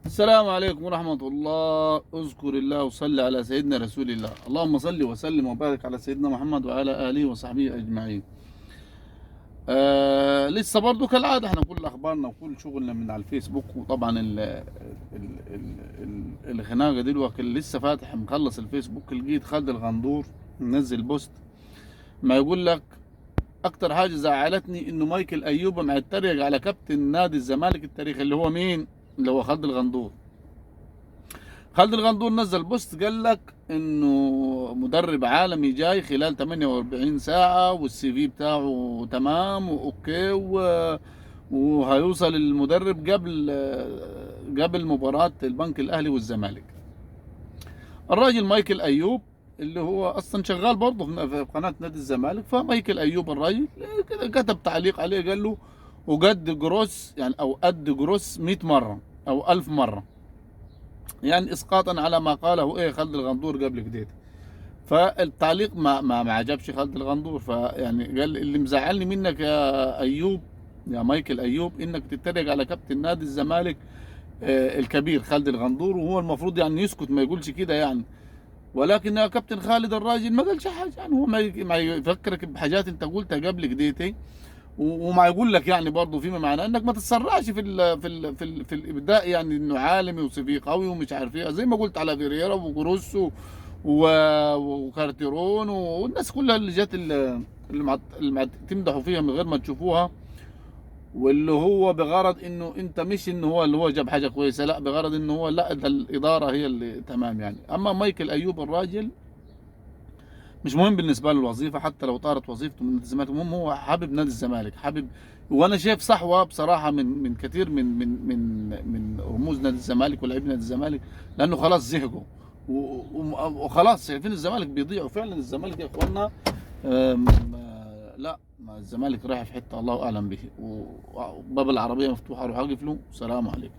السلام عليكم ورحمة الله. اذكر الله وصلي على سيدنا رسول الله. اللهم صل وسلم وبارك على سيدنا محمد وعلى آله وصحبه أجمعين. لسه برضو كالعادة احنا كل أخبارنا وكل شغلنا من على الفيسبوك، وطبعا ال ال ال ال الخناقة دلوقتي اللي لسه فاتح مخلص الفيسبوك، لقيت خالد الغندور منزل post ما يقول لك أكتر حاجة زعلتني إنه مايكل أيوب مع يتريق على كابتن نادي الزمالك التاريخي اللي هو مين؟ اللي هو خالد الغندور. خالد الغندور نزل post قال لك انه مدرب عالمي جاي خلال 48 ساعة، وال CV بتاعه تمام و okay، وهيوصل المدرب قبل مباراة البنك الاهلي والزمالك. الراجل مايكل ايوب اللي هو اصلا شغال برضه في قناة نادي الزمالك، فمايكل ايوب الراجل كتب تعليق عليه قال له وقد جروس، يعني او قد جروس 100 مرة او 1000 مرة، يعني اسقاطا على ما قاله ايه خالد الغندور قبل كده. فالتعليق ما عجبش خالد الغندور، فيعني قال اللي مزعلني منك يا ايوب، يا مايكل ايوب، انك تتريق على كابتن نادي الزمالك الكبير خالد الغندور، وهو المفروض يعني يسكت ما يقولش كده يعني. ولكن يا كابتن خالد الراجل ما قالش حاجة، يعني هو ما يفكرك بحاجات انت قلتها قبل كده، وما يقول لك يعني برضه فيما معناه انك ما تتسرعش في الابداء، يعني انه عالمي و CV قوي ومش عارف ايه، زي ما قلت على فيريرا وجروس وكارتيرون والناس كلها اللي جت اللي تمدحوا فيها من غير ما تشوفوها، واللي هو بغرض انه انت مش انه هو اللي هو جاب حاجة كويسة، لا بغرض انه هو لا ده الادارة هي اللي تمام يعني. اما مايكل ايوب الراجل مش مهم بالنسبة له الوظيفة، حتى لو طارت وظيفته من نادي الزمالك، المهم هو حابب نادي الزمالك، حابب. وانا شايف صحوة بصراحة من كثير من من من من رموز نادي الزمالك ولاعبين نادي الزمالك، لانه خلاص زهقوا وخلاص شايفين الزمالك بيضيع. وفعلا الزمالك يا اخوانا، لا ما الزمالك رايح في حتة الله اعلم به، وباب العربية مفتوحة، اروح اقف له. السلام عليكم.